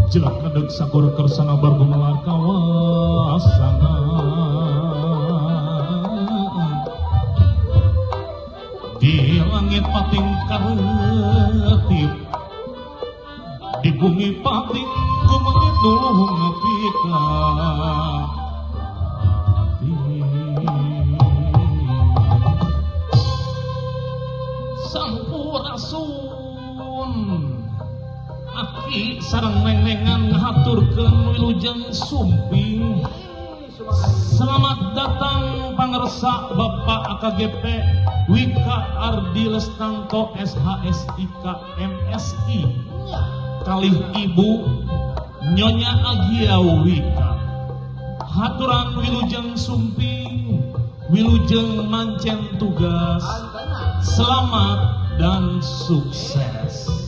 Jelak nedeg sakur kersana bar gumelar kawasana. Di langit pating karetip, di bumi pating kumengit nulung nepi ka ati. Sampurasun aki sareng neng-nengan ngahaturkeun wilujeng sumping. Selamat datang pangersa Bapak AKGP Wika Ardi Lestanto SHSIK MSI kalih Ibu Nyonya Agia Wika. Haturan wilujeng sumping, wilujeng mancen tugas. Selamat dan sukses.